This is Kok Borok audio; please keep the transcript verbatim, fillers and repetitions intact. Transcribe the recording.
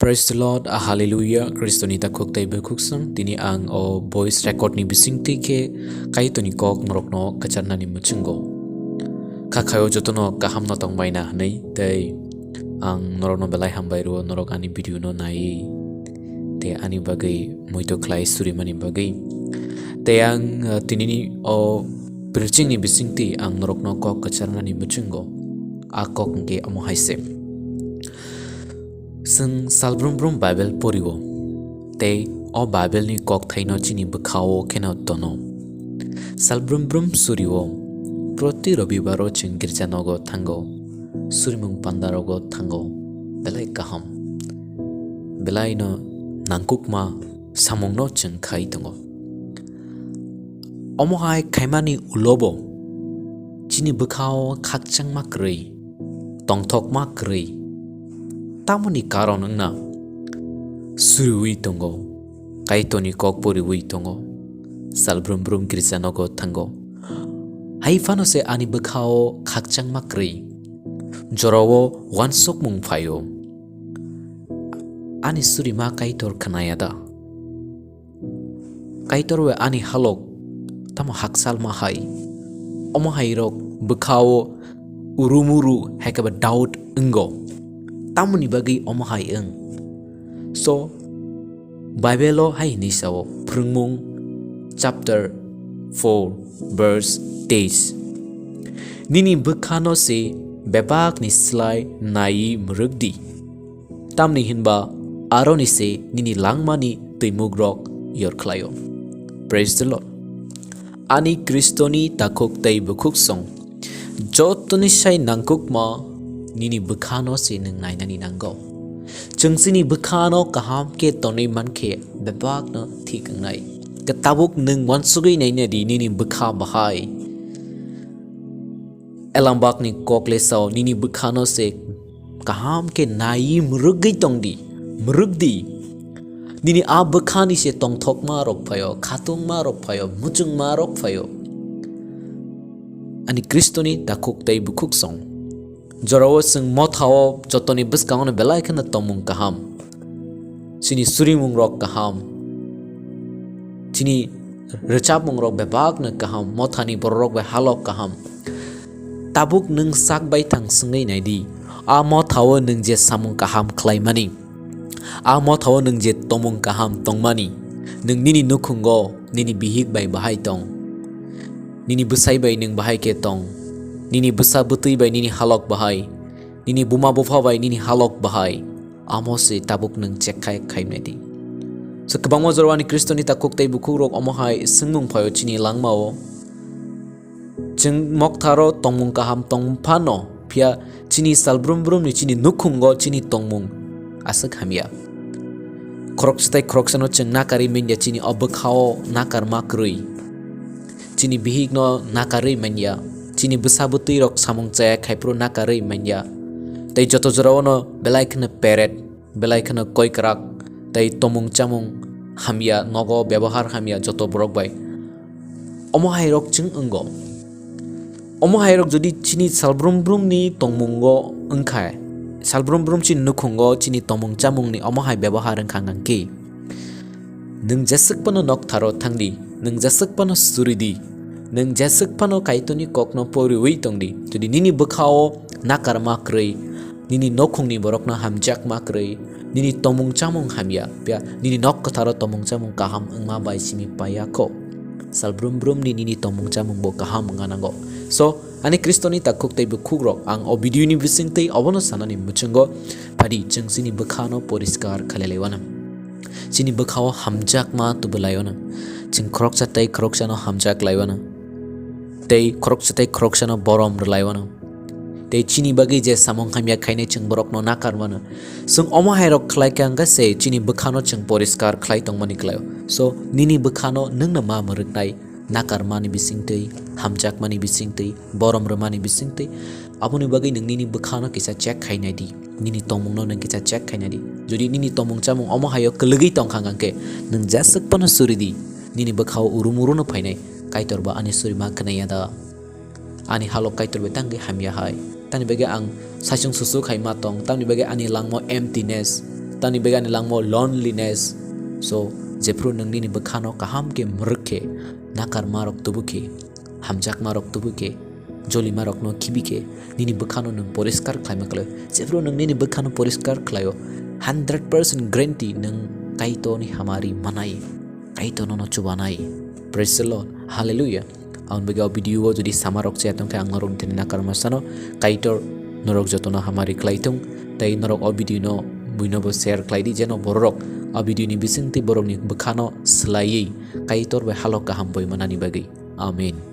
Praise the Lord, Hallelujah, Kristoni takhuk tei bwkhuk song. Tini ang o voice record ni bisingtwi khe Kaitorni kok norokno kwcharnani muchungo. Kha khaio jotono kaham no tongbaina hwnwi tei ang norokno belai hambai rwo, norok ani video no naiwi tei ani bagwi muito khlai surimani bagwi. Tei ang, uh, tinini o preaching ni bisingtwi ang norokno kok kwcharnani muchungo. A kok hwnkhe omo hai se. Chwng salbrum brum Bible porio, tei o Bible ni kokthaino chini bwkhao kheno tono. Salbrum brum surio, proti robibaro chwng girjanogo thango, surimung pandarogo thango, belai kaham. Belaino nangkukma samungno chwng khai tongo. Omo hai khaimani ulobo chini bwkhao khakchangma kwrwi, tongthokma kwrwi. Tamoni karon wngna suriwi tongo, Kaitorni kok poriwi tongo, salbrum brum girjanogo thango. Hai phano se ani bwkhao khakchangma kwrwi, jorao uansukmung phaio. Ani surima Kaitor khnaya da? Kaitor bai ani halok tamo haksalma hai? Omo hai rok bwkhao urumuru hai khe ba doubt wngo. Tamoni bagwi omo hai wng? So, Bible o hai hwnwi sao, Phwrwngmung chapter four verse teis, "Nini bwkhano se bebakni slai naiwi mwrwk di." Tamni hinba aroni se nini langmani twimukrok yor khlaio. Praise the Lord. Ani Kristoni takhuk tei bwkhuk song, jotoni sai nangkukma nini bwkhano se nwng nainani nango. Chwng chini bwkhano kaham khe tonwi mankhe bebakno thik wngnai. Khe tabuk nwng uansugwi naina di nini bwkha bahai. Elambakni kok le sao, nini bwkhano se kaham khe naiwi mwrwgwi tong di, mwrwk di. Nini a bwkhani se tongthokma rok phaio, khatungma rok phaio, muchungma rok phaio. Ani Kristoni takhuk tei bwkhuk song. Jorao chwng mothao jotoni bwskango belai kheno tongmung kaham. Chini surimungrok kaham, chini rwchapmungrok bebakno kaham, mothani bororok bai halok kaham. Tabuk nwng sak bai thang swngwi nai di, a mothao nwng je samung kaham khlaimani, a mothao nwng je tongmung kaham tongmani, nwng nini nukhungo nini bihik bai bahai tong, nini bwsai bai nwng bahai khe tong, nini bwsa bwtwi bai nini halok bahai, nini buma bupha bai nini halok bahai, amo se tabuk nwng check khai khaimnai di. So, kwbangma jorani Kristoni takhuk tei bukhukrok omo hai swngmung phaio chini langmao. Chwng moktharo tongmung kaham tong phano, phiya chini salbrum brumni chini nukhungo chini tongmung aswk hamya. Khoroksa tei khoroksano chwng nakarwi manya chini o bwkhao nakarma kwrwi. Chini bihikno nakarwi manya, chini bwsa bwtwirok samung chaya khai phuru nakarwi manya. Tei joto jorao no belai kheno peret, belai kheno koikrak, tei tomung chamung hamya, nogo bebohar hamya joto borok bai. Omo hai rok chwng wngo. Omo hai rok jodi chini salbrum brumni tongmungo wngkha, salbrum brum chini nukhungo chini tomung chamungni omo hai bebohar wngkha hwnkhe, nwng jeswk phano noktharo thangdi, nwng jeswk phano suridi, nwng jeswk phano Kaitorni kokno poriwi tongdi. Jodi nini bwkhao nakarma kwrwi, nini nokhungni borokno hamjakma kwrwi, nini tomung chamung hamya, phiya nini nok kwtharo tomung chamung kaham wngma bai simi paiya kho. Salbrum brumni nini tomung chamung bo kaham wngna nango. So, ani Kristoni takhuk tei bukhukrok, ang o video ni bisingtwi obono sanani muchungo, phadi chwng chini bwkhano poriskar khalai laiwano. Chini bwkhao hamjakma tubulaiwano. Chwng khoroksa tei khoroksano hamjak laiwano. Tei khoroksa tei khoroksano borom rwlaiwano. Tei chini bagwi je samung hamya khainai chwng borokno nakar mano. Chwng omo hai rok khlai kha hwnkhe se chini bwkhano chwng poriskar khlai tongmani kwlaio. So, nini bwkhano nwngno ma mwrwknai, nakarmani bisingtwi, hamjakmani bisingtwi, borom rwmani bisingtwi, aboni bagwi nwng nini bwkhano kisa check khainai di, nini tongmungno nwng kisa check khainai di. Jodi nini tomung chamung omo haio kwlwgwi tongkha hwnkhe, nwng jeswk phano suri di, nini bwkhao urum uruno phainai, Kaitor ba ani surima khwnaya da? Ani halok Kaitor bai tangwi hamya hai. Tamni bagwi ang saichung susuk hai ma tong, tamni bagwi ani langmao emptiness, Tani begani langmo loneliness. So, jephru nwng nini bwkhano kaham khe mwrwk khe, nakarmarok tubu khe, hamjakmarok tubu khe, jolimarokno khibi khe, nini bwkhano nwng poriskar khlaima kwlai. Jephru nwng nini bwkhano poriskar khlaio, hundred percent guarantee nwng Kaitorni hamari manai, Kaitor nono chubanai. Praise the Lord. Hallelujah. Ang bagi o video o jodi sama rok chaya tongkhe ang norok thani nakarma sano Kaitor norok jotono hamari khlai thung. Tei norok o video no buino bo share khlai di jeno borok o video ni bisingtwi borok ni bwkhano swlaiwi Kaitor bai halok kaham boi manani bagwi. Amen.